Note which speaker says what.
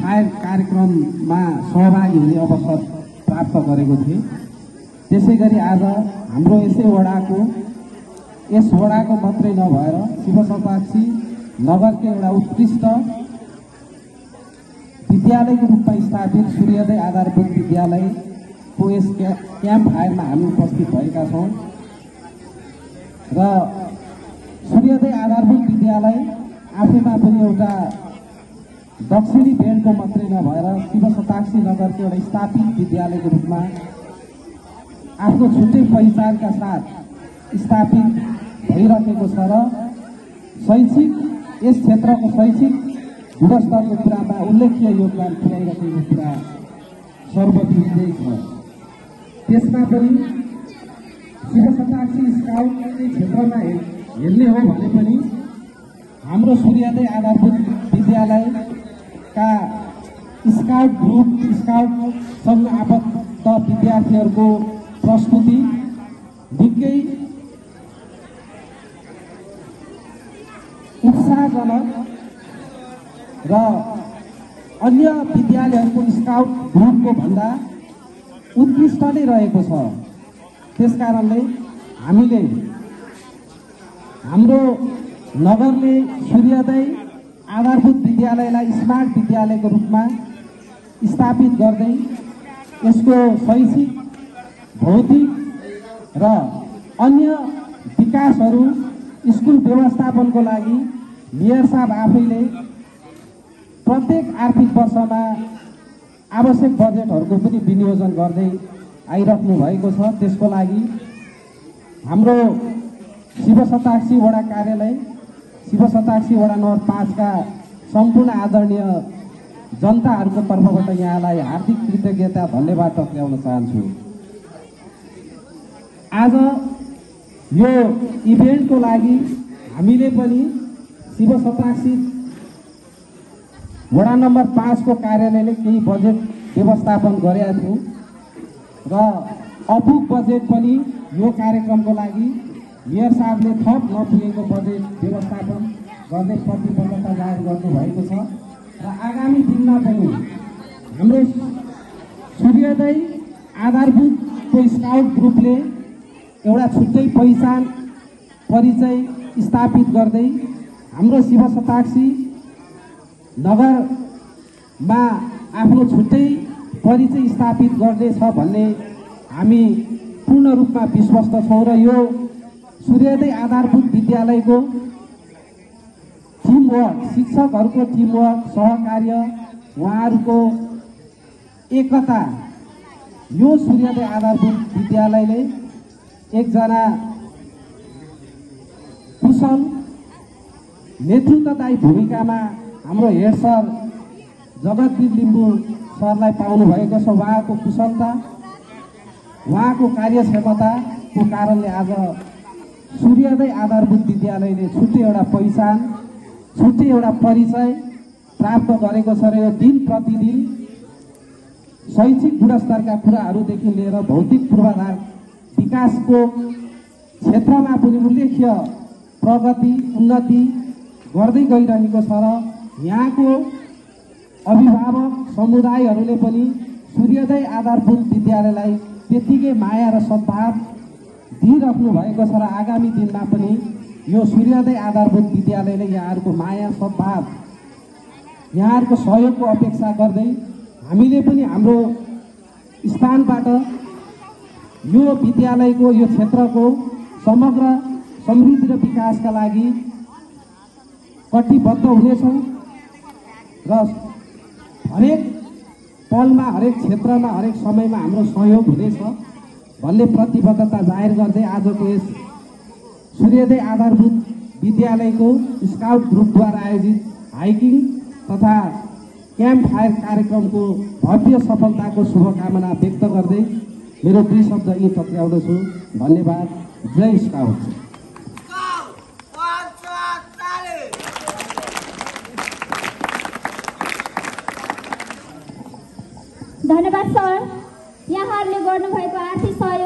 Speaker 1: Fire कार्यक्रममा सहभागी हुने अवसर प्राप्त गरेको थिएँ। त्यसैगरी आज हाम्रो यस वडाको मात्रै नभएर शिवशताक्षी नगरको एउटा उत्कृष्ट विद्यालयको रूपमा स्थापित सूर्योदय आधारभूत विद्यालयको यस क्याम्प फायरमा हामी उपस्थित भएका छौँ र सूर्योदय आधारभूत विद्यालय आफैमा पनि एउटा दक्षिणी भेगको मात्रै नभएर शिवशताक्षी नगरको एउटा स्थापित विद्यालयको रूपमा आफ्नो छुट्टै पहिचानका साथ स्थापित भइरहेको छ र शैक्षिक यस क्षेत्रको शैक्षिक गुणस्तरको कुरामा उल्लेख्य योगदान पुर्याइरहेको कुरा सर्वविदितै छ। त्यसमा पनि शिवशताक्षी स्काउट क्षेत्रमा हेर्ने हो भने पनि हाम्रो सूर्योदय आधारभूत विद्यालयका स्काउट ग्रुप स्काउटसँग आबद्ध विद्यार्थीहरूको प्रस्तुति निकै उत्साहजनक र अन्य विद्यालयहरूको स्काउट ग्रुपको भन्दा उत्कृष्ट नै रहेको छ। त्यसकारणले हामीले हाम्रो नगरले सूर्योदय आधारभूत विद्यालयलाई स्मार्ट विद्यालयको रूपमा स्थापित गर्दै यसको शैक्षिक भौतिक र अन्य विकासहरू स्कुल व्यवस्थापनको लागि मेयर साहब आफैले प्रत्येक आर्थिक वर्षमा आवश्यक बजेटहरूको पनि विनियोजन गर्दै आइराख्नु भएको छ। त्यसको लागि हाम्रो शिवशताक्षी वडा कार्यालय शिवशताक्षी वडा नम्बर 5 का सम्पूर्ण आदरणीय जनताहरूको तर्फबाट यहाँलाई हार्दिक कृतज्ञता धन्यवाद टक्राउन चाहन्छु। आज यो इभेन्टको लागि हामीले पनि शिवशताक्षी वडा नम्बर 5 को कार्यालयले केही बजेट व्यवस्थापन गरेका थियौँ र अपुग बजेट पनि यो कार्यक्रमको लागि मेयर साहबले थप नपुगेको बजेट व्यवस्थापन गर्दै प्रतिबद्धता जाहेर गर्नुभएको छ र आगामी दिनमा पनि हाम्रो सूर्योदय आधारभूतको स्काउट ग्रुपले एउटा छुट्टै पहिचान परिचय स्थापित गर्दै हाम्रो शिवशताक्षी नगरमा आफ्नो छुट्टै परिचय स्थापित गर्दैछ भन्ने हामी पूर्ण रूपमा विश्वस्त छौँ र यो सूर्योदय आधारभूत विद्यालयको टिमवर्क शिक्षकहरूको टिमवर्क सहकार्य उहाँहरूको एकता यो सूर्योदय आधारभूत विद्यालयले एकजना कुशल नेतृत्वदायी भूमिकामा हाम्रो हेड सर जगतवीर लिम्बू सरलाई पाउनु भएको छ। उहाँको कुशलता उहाँको कार्यक्षमताको कारणले आज सूर्योदय आधारभूत विद्यालयले छुट्टै एउटा पहिचान छुट्टै एउटा परिचय प्राप्त गरेको छ र यो दिन प्रतिदिन शैक्षिक गुणस्तरका कुराहरूदेखि लिएर भौतिक पूर्वाधार विकासको क्षेत्रमा पनि उल्लेख्य प्रगति उन्नति गर्दै गइरहेको छ र यहाँको अभिभावक समुदायहरूले पनि सूर्योदय आधारभूत विद्यालयलाई त्यतिकै माया र सद्भाव दिइराख्नु भएको छ र आगामी दिनमा पनि यो सूर्योदय आधारभूत विद्यालयले यहाँहरूको माया सद्भाव यहाँहरूको सहयोगको अपेक्षा गर्दै हामीले पनि हाम्रो स्थानबाट यो विद्यालयको यो क्षेत्रको समग्र समृद्धि र विकासका लागि कटिबद्ध हुनेछौँ र हरेक पलमा हरेक क्षेत्रमा हरेक समयमा हाम्रो सहयोग हुनेछ भन्ने प्रतिबद्धता जाहेर गर्दै आजको यस सूर्योदय आधारभूत विद्यालयको स्काउट ग्रुपद्वारा आयोजित हाइकिङ तथा क्याम्प फायर कार्यक्रमको भव्य सफलताको शुभकामना व्यक्त गर्दै मेरो दुई शब्द यी टक्राउँदछु। धन्यवाद। जय स्काउट।
Speaker 2: धन्यवाद सर। यहाँहरूले गर्नुभएको आर्थिक सहयोग